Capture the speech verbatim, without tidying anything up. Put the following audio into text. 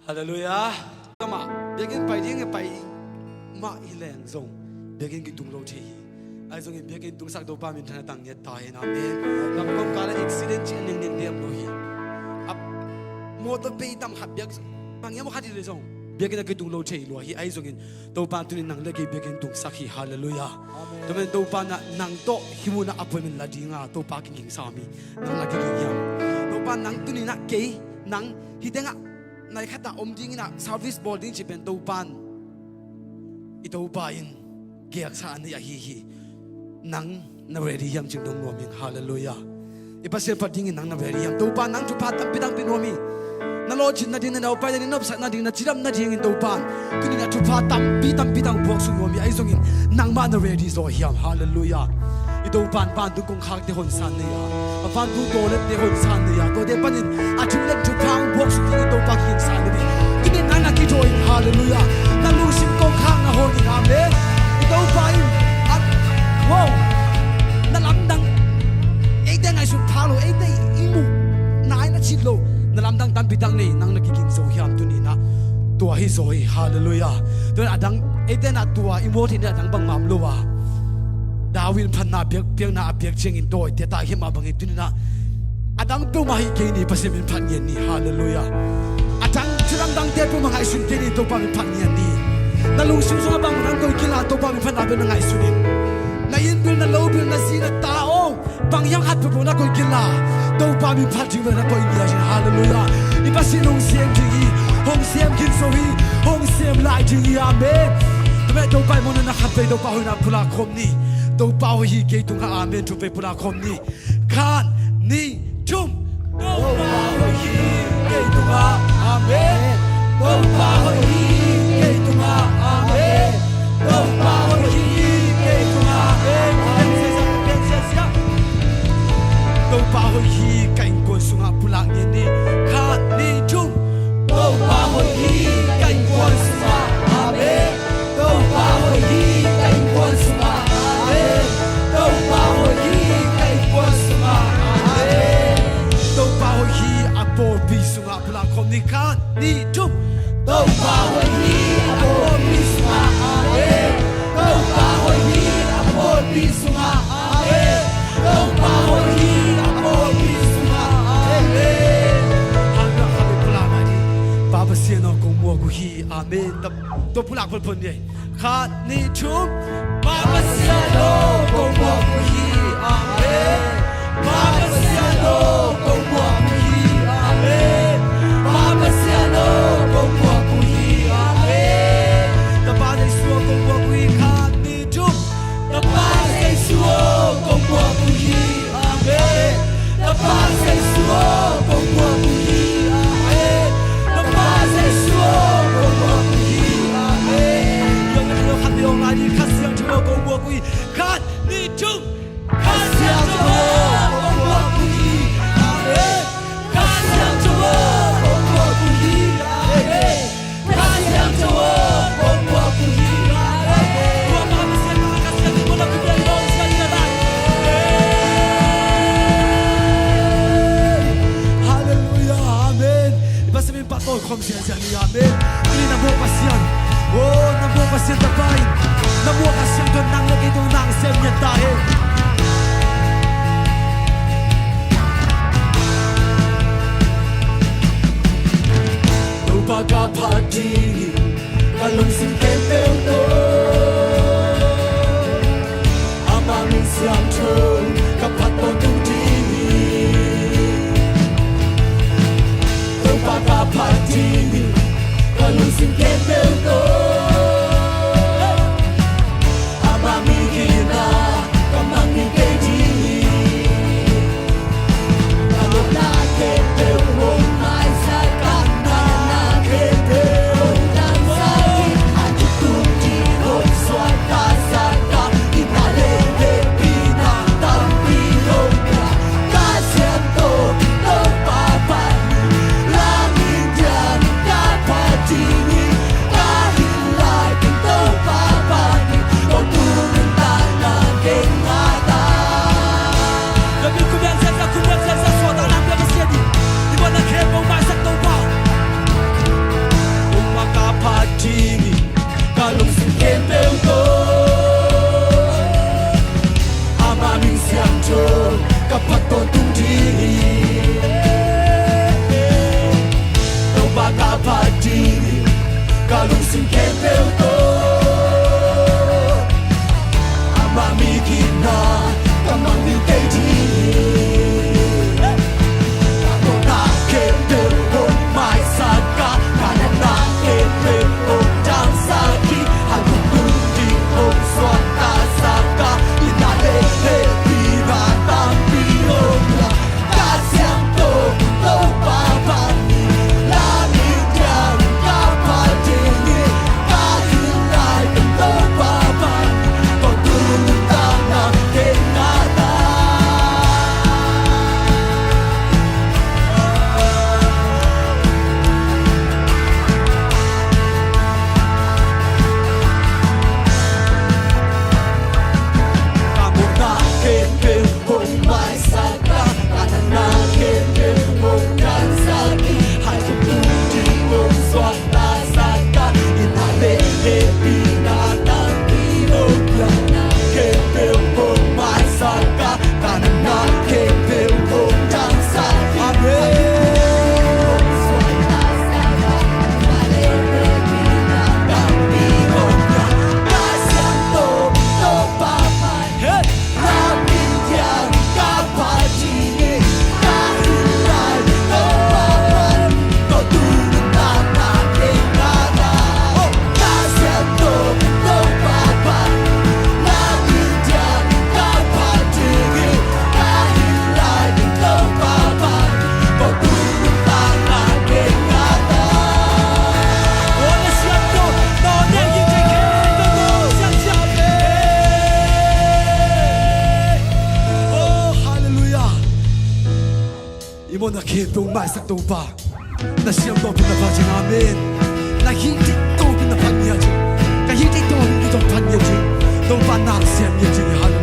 Halleluiah. Kamah biakinn pai ding a pai mah hi leng zong biakinn kitung lo thei hi. Ahi zongin biakinn tungsak Topa minthanna tang ngiat ta hen. Amen. Lamkong kala accident cih a nengnek diam lo hi. A motor bei tam khat biak bang hiam khat hi le zong biakinn a kitung lo thei lua hi. Ahi zongin Topa tunin nang le kei biakinn tungsak hi. Halleluiah. Amen. Tua manin Topa na nang tawh hih munah appointment la dinga Topa kiging sa mi nang na kiging hiam? Topa nang tuninah kei nang hih tengah nai khatah om dinginah service bawl ding cih pen Topan i Topa in giaksa a nei ahi hi. Nang na ready hiam cih dong nuam ing. Halleluiah. I Pasian phat dingin nang na ready hiam? Topa nang thupha tampi tampi nuam hi. Na lawhcinna ding, na naupai na ding, na nopsakna ding, na cidamna dingin Topan tuninah thupha tampi tampi tang buaksuk nuam hi. Ahi zongin nangmah na ready zaw hiam? Halleluiah. I Topan vantung kongkhakte honsa nei a, a vantung tawlette honsa nei a, tuate panin a thim le thupha hong buaksuk dingin Topa kiging sa hi. Tunin nang na kidawh in. Halleluiah. Na lungsim kongkhakna hong in. Amen. I Topa in a, wow, na lamdang eite ngaihsut phak lo, eite i muh nai na cit lo, na lamdang tampi tak nei, nang na kiging zo hiam tuninah? Tua hi zaw hi. Halleluiah. Tuan a dang eite na tua i muak theih ni a dang bangmah om lo a, David in phatna a piak, piakna a piak ciangin dawite ta hi mah bangin tuninah a dang peuhmah hi kei ni, Pasian min phat ngiat ni. Halleluiah. A dang thudang dangte peuhmah ngaihsun kei ni, Topa min phat ngiat ni. Na lungsim sungah bang nang koih kila, Topa min phatna bel na ngaihsun in. Na inn bil, na lo bil, na zi na ta aw, bang hiam khat peuhpeuh na koih kila, Topa min phat ding bel na koih ngiat in. Halleluiah. I Pasian hong sem ding hi, hong sem khin zo hi, hong sem lai ding hi. Amen. Tua mah Topa i mawhna na khat vei Topa hoihna pulak khawm ni. Topa hoih hi kei tungah. Amen. Thum vei pulak khawm ni. Khat, nih, thum. Topa hoih hi kei tungah. Amen. Topa hoih hi kei tungah. Amen. Topa hoih hi kei tungah. Amen. Topa hoih hi ka innkuan sungah, pulak ngiat ni. Khat, nih, thum. Topa hoih hi ka innkuan sungah. Amen. Topa hoih hi ka innkuan sungah. Amen. Topa hoih hi ka innkuan sungah. Amen. Topa hoih hi a pawlpi sungah, pulak khawm ni. Khat, nih, thum. Topa hoih hi a pawlpi sungah. Amen. Topa hoih hi a pawlpi sungah. Amen. Topa hoih hi a pawlpi sungah. Amen. Hallelujah. Khat vei pulak ngiat ni. Pa Pasian aw, kong muak uh hi. Amen. Tua pulak photphot ni. Khat, nih, thum. Pa Pasian aw, kong muak uh hi. Amen. Pa Pasian aw, kong muak uh hi. Amen. Pa Pasian aw, kong muak uh hi. Amen. Tapa Jesu aw, kong muak uh hi. Khat, nih, thum. Tapa Jesu aw, kong muak uh hi. Amen. Tapa Jesu aw, kong muak uh hi. Amen. Tapa Jesu aw, kong muak uh hi. Amen. Khat vei ong lai ni. Kha Siangtho aw, kong muak uh hi. Khat, nih, thum. Kha Siangtho aw, kong muak uh hi. Amen. Kha Siangtho aw, kong muak uh hi. Amen. Kha Siangtho aw, kong muak uh hi. Amen. Tua Pa Pasian, Kha Siangtho aw, kong muak uh hi. Halleluiah. Amen. I Pasian min phat tawi khawm siansian ni. Amen. Tuni na muak Pasian, oh, na muak Pasian Tapa in, na muak Kha Siangtho in nang le kei tungah na sem ngiat ta hen. Topa ka phat ding hi, ka lungsim khempeuh tawh. Ama min siangtho ka phat tawntung ding hi. Topa ka phat ding hi, ka lungsim khempeuh tawh. Ama min ginna ka mang kei ding hi. Na khempeuh maisak Topa, na siam tawpin na phat ciang, amen. Na hih dik tawpin na phat ngiat ciang, ka hih dik tawpin kizom phat ngiat ciang, Topa na siam ngiat ciang, hallelujah.